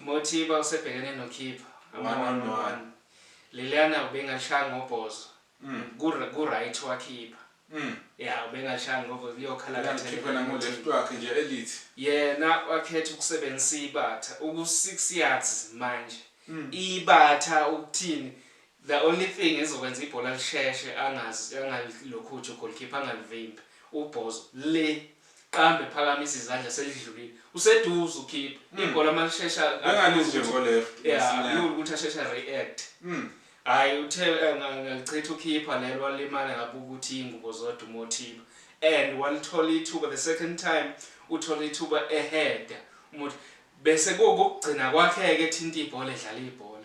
Mothiba usebhekene nokhipha One on one. Liliana ubengalishaya ngobhozo ku right wakhipha. Ya, ubengalishaya ngobhozo, liyokhala. Khipha nango-left wakhe nje elite. Yena wakhetha ukusebenzisa ibatha uku-6 yards manje. Ibatha ukuthini? The only thing ezokwenza ibhola lisheshe, angazi angalokhuthi ugoalkeeper angalivimbi ubhozo le qambe, phakamisa izandla, selidlulile, useduze ukhipha ibhola malishesha. Bengalizi nje ngo-left. Yeah. Masinyane. Kulula ukuthi asheshe react. Hayi, uthe ngalichitha ukhipha lelo, walimala ngabe ukuthi ingubo zodwa uMothiba, and walithola ithuba the second time, uthola ithuba ehead umuntu bese kuwukugcina kwakhe-ke ethinta ibhola, edlala ibhola.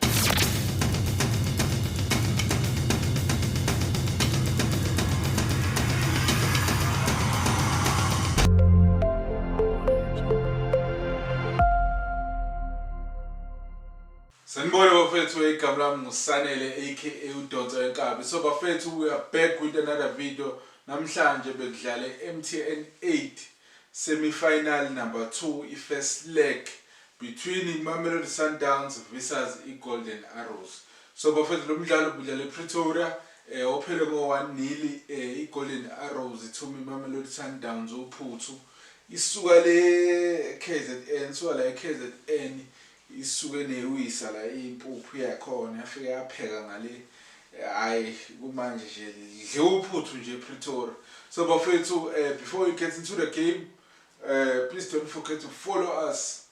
Sanibona bafethu, igama lami nguSanele aka uDonsa wenkabi. So bafethu, we are back with another video. Namhlanje bekudlale MTN 8 semi-final number 2, i-first leg between iMamelodi Sundowns versus iGolden Arrows. So bafethu, lo mdlalo budlale ePretoria, ophele ngo-1-0, iGolden Arrows ithuma iMamelodi Sundowns uphuthu. Isuka le KZN, isuka la eKZN, isuke newisa la impuphu yakhona, yafike yapheka ngale. Hayi, kumanje nje dliwa uphuthu nje ePretoria. So bafethu, before we get into the game, please don't forget to follow us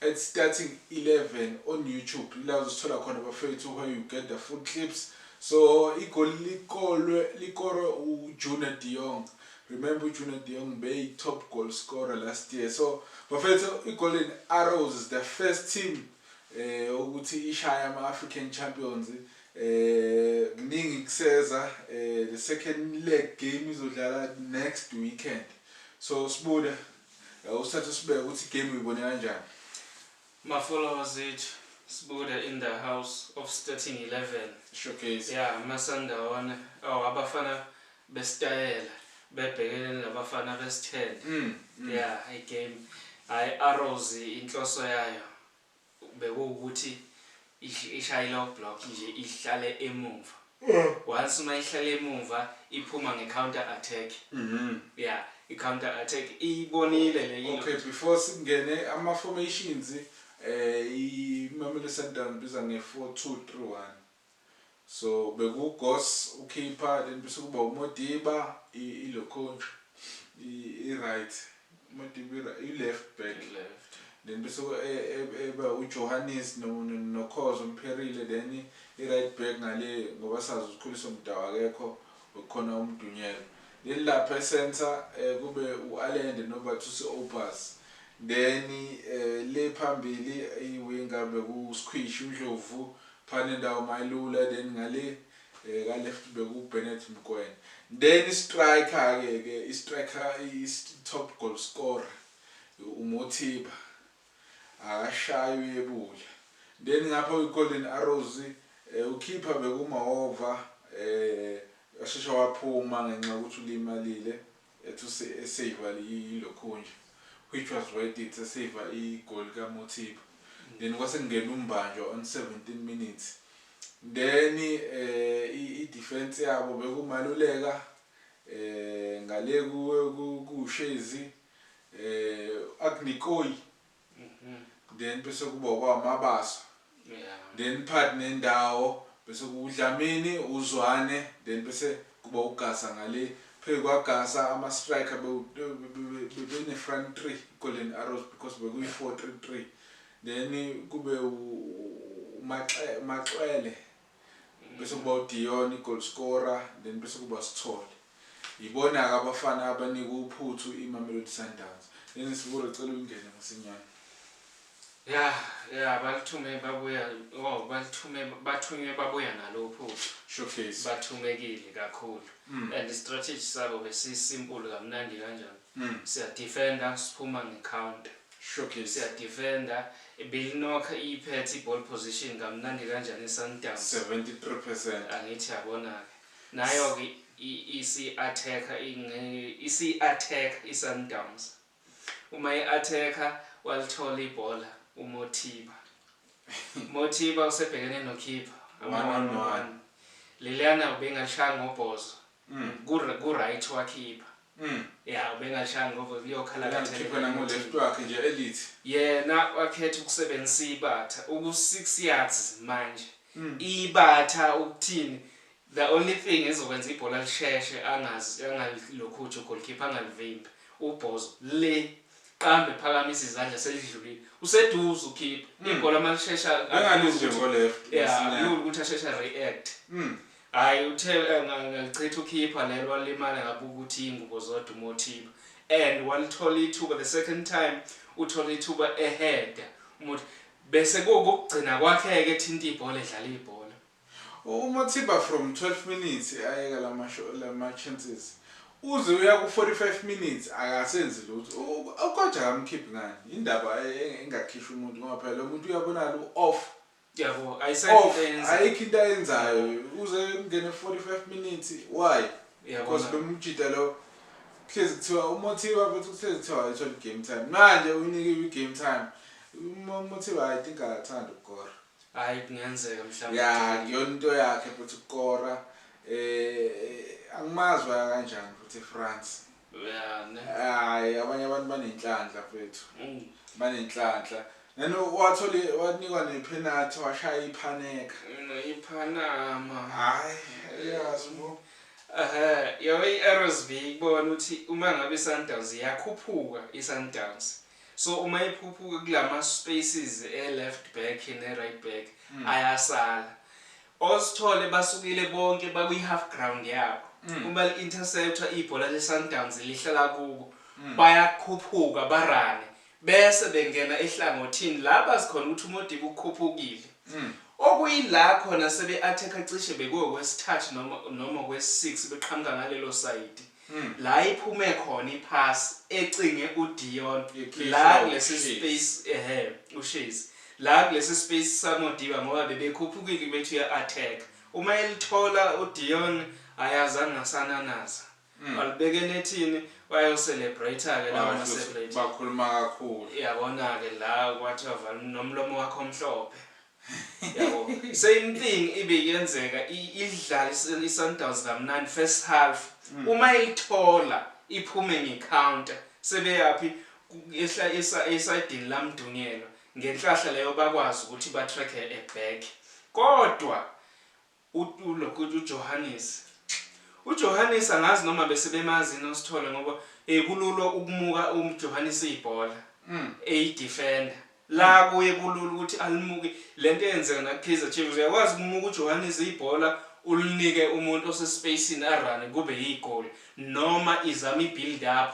at Starting 11 on YouTube, ila uzosithola khona bafethu, where you get the full clips. So igoli likolwe likorwe uJunior De Jong. Remember, uJunior De Jong beyi top goal scorer last year. So bafethu, iGolden Arrows is the first team ukuthi ishaya ama-African Champions. Kuningi kuseza, the second leg game izodlala next weekend. So sibuda, usithathe usibeke ukuthi igame uyibone kanjani. Ma-followers ethu, sibuda in the house of Starting 11. Showcase. Ya, masandawana, oh, abafana besitayela bebhekene nabafana besithende. Ya, igame, hayi, Arrows inhloso yayo bekuwukuthi ishaye low block nje, ihlale emuva. Once uma ihlale emuva, iphuma nge-counter attack. Ya, i-counter attack iyibonile le. Okay, before singene ama-formations, iMamelodi Sundowns biza nge-4-2-3-1. So bekuGoss ukhipha, then bese kuba uModiba ilokhonje i-right, uModiba i-left back. Left. Then bese eba uJohannes noKhozo Mpherile, then i-right back ngale, ngoba sazi uKhuliso Mudau akekho, ukhona uMdunyelwa. Then lapha e-center kube u-Allende noBathusi Aubaas. Then le phambili i-winger bekuSkhwishi uNdlovu phanendawo Mailula, then ngale ka left beku Bennett Mkwena. Then i-striker ke i-striker, i-top goal scorer uMothiba, akashayi uyebula. Then ngapha kwi-Golden Arrows, ukhipha bekuMahova, washesha waphuma ngenxa yokuthi ulimalile, ethi esave ilokhunja, which was worth it, esave igoli kaMothiba. Then kwase kungena uMbanjwa on 17 minutes. Then i-defense yabo bekumaluleka ngale kuShezi, Agnikoi, then bese kuba kwaMabaso. Then phakathi nendawo bese kuDlamini, uZwane, then bese kuba uGasa ngale. Phezu kwaGasa ama-striker bene front three Golden Arrows, because bekuyi-4-3-3. Then kube uMaxwele, bese kuba uDion i-goal scorer, then bese kuba Sithole. Yibona-ke abafana abanika uphuthu iMamelodi Sundowns. Then sibure, cela uyingene masinyane. Ya, balithume babuya, oh, balithume, bathunywe babuya nalo uphuthu. Showcase. Bathumekile kakhulu. And i-strategy sabo besisimple kamnandi kanjani. Siyadefenda, siphuma nge-counter. Showcase. Siyadefenda, belinokha iphethe i-ball position kamnandi kanjani i-Sundowns. 73%. Angithi yabona-ke, nayo-ke isi-attacker, isi-attack i-Sundowns. Uma i-attacker, walithola ibhola uMothiba. Mothiba usebhekene nokhipha. One on one. Leliana ubengalishaya ngobhozo. Ku right wakhipha. Ya, ubengalishaya ngobhozo, liyokhala. Kakhipha nango-left wakhe nje elithi. Yena wakhetha ukusebenzisa ibatha uku-6 yards manje. Ibatha ukuthini? The only thing ezokwenza ibhola lisheshe, angazi angalokhuja ugoalkeeper, angalivimbi ubhozo le qambe phakamisa izandla, selidlulile, useduze ukhipha ibhola malishesha. Bengalizi nje ngo-left. Ya, akulula ukuthi asheshe react. Hayi, uthe ngalichitha ukhipha lelo, walimala, ngabuka ukuthi iy'ngubo zodwa uMothiba, and walithola ithuba the second time, uthola ithuba eheda umuntu, bese kuwukugcina kwakhe-ke ethinta ibhola, edlala ibhola. UMothiba from 12 minutes ayeka lama chances, uze uya ku-45 minutes akasenzi lutho. Ukoja akamkhiphi ngani? Indaba engakhishwa umuntu, ngoba phela lo muntu uyabonakala u-off. Yabo. Off. Ayisekho into. Ayikho into ayenzayo uze ungene 45 minutes. Why? Because lo mjida lo kuhlezi kuthiwa uMothiba futhi kuhlezi kuthiwa ayithole game time. Manje unikiwe i-game time uMothiba. I think akathanda ukukora. Hayi, kungenzeka mhlawumbe. Ya, kuyona into yakhe futhi ukukora. Angimazi waya kanjani futhi eFrance. Ya, ne. Hayi, abanye abantu banenhlanhla, mfethu. Banenhlanhla. Nano wathole, wanikwa nepenalty, washaya iPanenka. Ipanama. Hayi, yazi bo. Ehhe, yabe i-Arrows beyikubona ukuthi uma ngabe i-Sundowns iyakhuphuka, i-Sundowns. So uma iphuphuka kulama spaces e-left back ne-right back ayasala. Osithole basukile bonke bakwi-half ground yabo. Uma li-interceptor ibhola le-Sundowns lihlala kubo, bayakhuphuka barane bese bengena ehlangothini la bazikhona ukuthi uModiba ukhuphukile. Okuyila khona sebe-attack cishe bekuwokwesithathu noma kwesi-6 beqhamuka ngalelo side. La iphume khona iphasi ecinge uDion Ikhishwa la kulesi uShezi. space, ehe, uShezi la kulesi space saModiba, ngoba bebekhuphukile bethi uya-attack. Uma elithola uDion ayazange asananaza. Walibeka enethini, wayo-celebrate-ke lawo ma-celebrate. Bakhuluma kakhulu. Yabona-ke la kwathiwa vala nomlomo wakho omhlophe, yabo. Same thing ibe yenzeka, idlala i-Sundowns kamnandi first half. Uma ilithola iphume nge-counter, sebeyaphi esayidini lamdunyelwa. Ngenhlahla leyo bakwazi ukuthi ba-track back, kodwa ulokhu uJohannes angazi noma bese bemazi noSithole, ngoba kulula ukumuka uJohannes ibhola eyi-defender la kuye, kulula ukuthi alimuke. Lento eyenzeka na Kaizer Chiefs, uyakwazi ukumuka uJohannes ibhola, ulinike umuntu osespacini, arane kube yigoli, noma izama i-build up,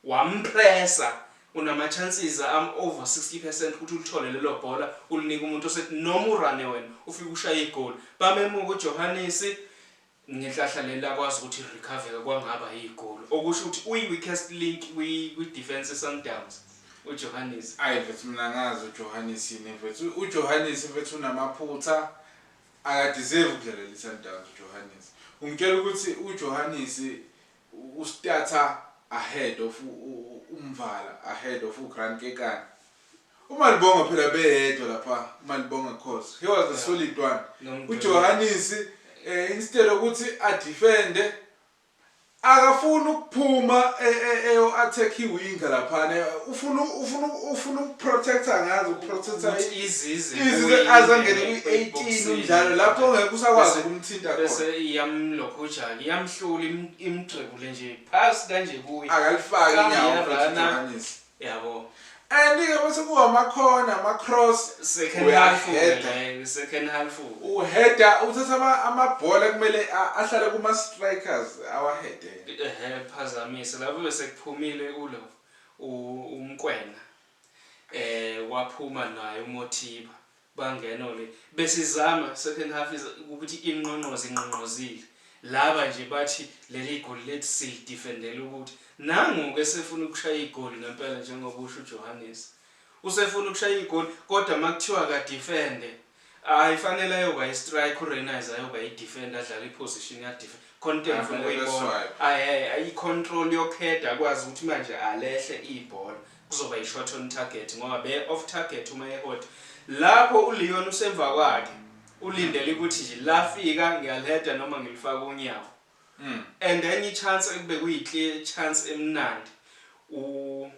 wampressa, unama chances am over 60% ukuthi ulithole lelo bhola, ulinike umuntu osethi noma urane wena ufike ushaye igoli. Bamemuka uJohannes, ngenhlahla leli lakwazi ukuthi recover kwangaba yigoli, okusho ukuthi uyi-weakest link kwi-defense Sundowns uJohannes. Ayi mfethu, mina ngazi uJohannes yini, mfethu. UJohannes, mfethu, unamaphutha, akadeserve ukudlalela i-Sundowns uJohannes. Ungitshela ukuthi uJohannes ustarter ahead of uMvala, ahead of uGrant Kekana. UMalibonga phela beyedwa lapha, uMalibonga, cause he was the solid one. UJohannes, instead ukuthi adefende, akafuni ukuphuma eyo attack iwinger laphana, ufuna ukuprotecta, ngazi ukuprotecta ukuthi izize izize azangene kwi-18 umdlalo lapho ongeke usakwazi ukumthinta khona. Bese iyamlokhuja, iyamhlula, imdribule nje phasi kanje kuye. Akalifaki inyawo futhi. Iyarana. uJohannes. Yabo. And-ke bese kuba amakhona, ama-cross. Second half. Uyaheda. Le second half. Uheda, uthatha amabhola kumele ahlale kuma-strikers, awahede. Ehe, phazamise lapho bese kuphumile ulo uMkwena, waphuma naye uMothiba, bangena le besizama second half ukuthi inqonqoze inqonqozile laba nje, bathi leli goli lethi silidefendela ukuthi nangu-ke sefuna ukushaya igoli ngempela, njengoba usho uJohannes usefuna ukushaya igoli, kodwa makuthiwa kadefende, hayi, fanele ayoba i-strike uRayners, ayoba i-defender, adlale i-position ya-defend khona. Into engifuna Fanele ukuyibona beswipe. ayi i-control yokuheada, akwazi ukuthi manje alehle ibhola, kuzoba i-shot on target, ngoba be off target uma ehot. Lapho uLeon usemva kwakhe, ulindele ukuthi nje lafika ngiyaliheda noma ngilifaka unyawo. And enye i-chance ekube kuyi-clear chance emnandi, u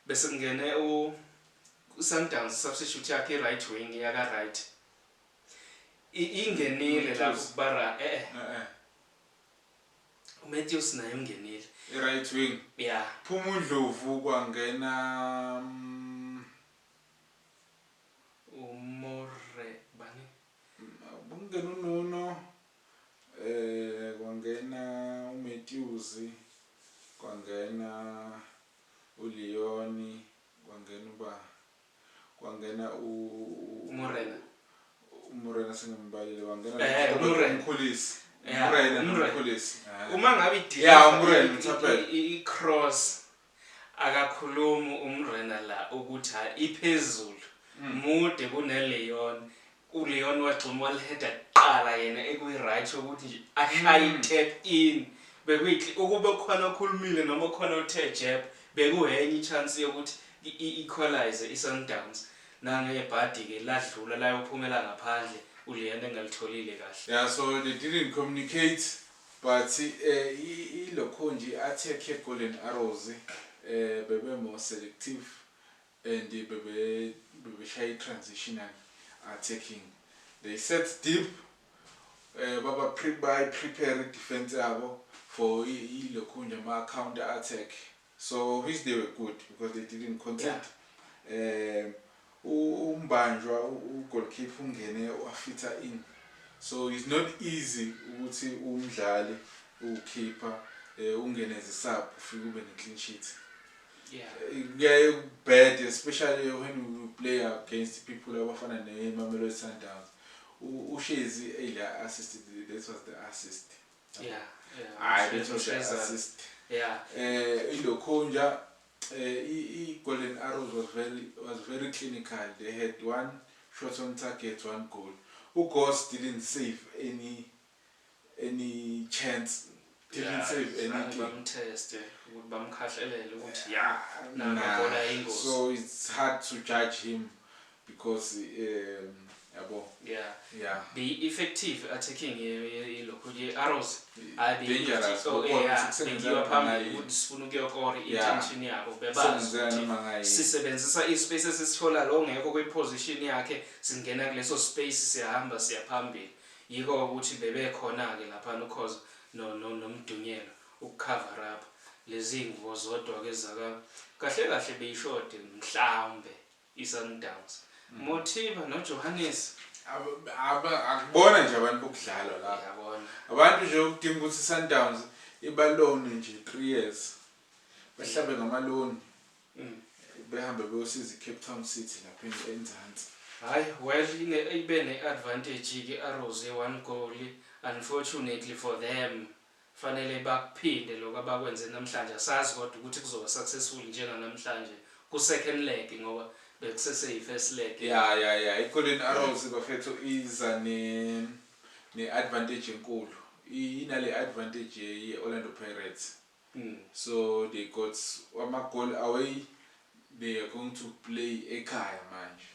bese kungene u Sundowns substitute yakhe, i-right wing yaka right, ingenile lapho. Matthews. Kubara Eh. uMatthews naye ungenile. I-right wing. Yeah. Phuma uNdlovu, kwangena uMore bani? Kungena uNuno, kwangena uMatthews, kwangena uLeon, kwangena uba kwangena u uMorena. uMorena sengimbalile, kwangena uMorena. uMkhulisi. Yeah, uMorena uMorena. noMkhulisi. Uma ngabe Yeah, uMorena, uThapelo. I-cross, akakhulumi uMorena la ukuthi hayi, iphezulu, mude kuneLeon. ULeon wagxuma waliheda kuqala yena ekuyi-right ukuthi nje ashaye i-tap in. Bekuyi ukube khona okhulumile noma khona othe jab, bekuhenye i-chance yokuthi i-equalize i-Sundowns. Nangebhadi-ke ladlula layophumela ngaphandle, uLeon engalitholile kahle. Yeah, so they didn't communicate, but ilokho nje attack ye-Golden Arrows, bebe more selective and bebe bebeshaya i-transitional attacking. They set deep, baba pre by prepare defense yabo for ilokho nje ama counter attack, so which they were good because they didn't concede. Umbanjwa u-goalkeeper ungene wafita in, so it's not easy ukuthi umdlali ukhipha ungene as a sub, ufike ube ne-clean sheet. Kuyaye bad, especially when you play against people abafana ne-Mamelodi Sundowns. UShezi eyila assist, that was the assist. Yeah. Hayi, that was the Usheza. assist. Ilokhunja i-Golden Arrows was very clinical. They had one shot on target, one goal. uGoss didn't save any chance, didn't save Zange anything. bamteste ukuthi bamkhahlelele ukuthi ya, Nah. namabhola ayingozi. So it's hard to judge him because yabo. Yeah. Be effective attacking yelokhu ye-Arrows. Hayi, Dangerous. oh, Ubona yeah, ukuthi kusebenzela bekiwa noma phambili ngayini. ukuthi sifuna ukuyokora. I-intention yabo bebazi Kusebenzela ukuthi noma ngayini. sisebenzisa i-space esisithola lo ngekho kwi-position yakhe, singena kuleso space, siyahamba siyaphambili. Yiko ukuthi bebekhona-ke laphana ukhoza nomdunyelo ukucover up lezi ngubo zodwa-ke zaka kahle kahle beyishode mhlawumbe i-Sundowns, Mothiba noJohannes. Akubona nje abantu bokudlalwa la. Yabona. Abantu nje ukudinga ukuthi i-Sundowns ibalone nje 3 years, bahlabe ngamaloni, behambe beyosiza i-Cape Town City lapha eNzansi. Hayi, well, ibe ne-advantage-ke i-Arrows ye-one goal. Unfortunately for them, fanele bakuphinde lokho abakwenze namhlanje. Asazi kodwa ukuthi kuzoba successful njenganamhlanje ku-second leg, ngoba bekuseseyi-first leg. Ya, i-Golden Arrows, bafethu, iza ne ne-advantage enkulu. Inale advantage ye-Orlando Pirates. So they got ama-goal away, they are going to play ekhaya manje,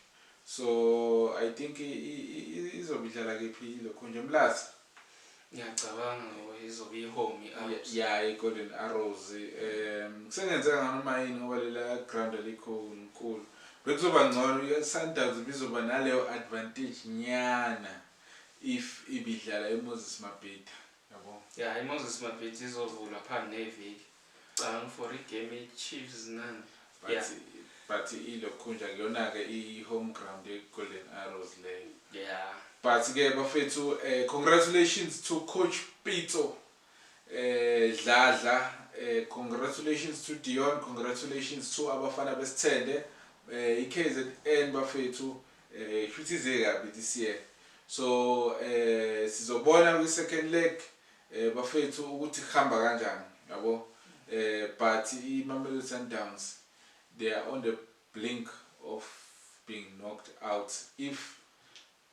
so I think izobe idlala kephi lokho nje, Mlazi? Ngiyacabanga ngoba izobe i-home i-Arrows. Ya, i-Golden Arrows, kusengenzeka noma yini ngoba lela ground alikho nkulu. Bekuzoba ngcono, i-Sundowns ibizoba naleyo advantage nyana if ibidlala eMoses Mabhida, yabo. Ya, iMoses Mabhida izovulwa phambi neviki cabanga for igame ye-Chiefs nani. But but ilokhunja kuyona-ke i-home ground ye-Golden Arrows leyo. But ke bafethu, congratulations to coach Pitso Dladla, congratulations to Dion, congratulations to abafana besithende. iKZN, bafethu, futhi ize kabi this year, so sizobona kwi second leg, bafethu, ukuthi kuhamba kanjani, yabo. But iMamelodi Sundowns, they are on the blink of being knocked out if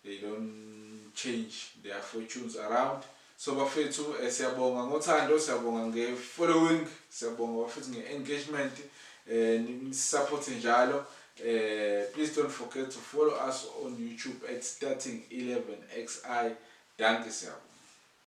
they don't change their fortunes around. So bafethu, siyabonga ngothando, siyabonga nge-following, siyabonga bafethu nge-engagement, nisupport njalo. Please don't forget to follow us on YouTube at Starting 11 XI. Dankie, siyabonga.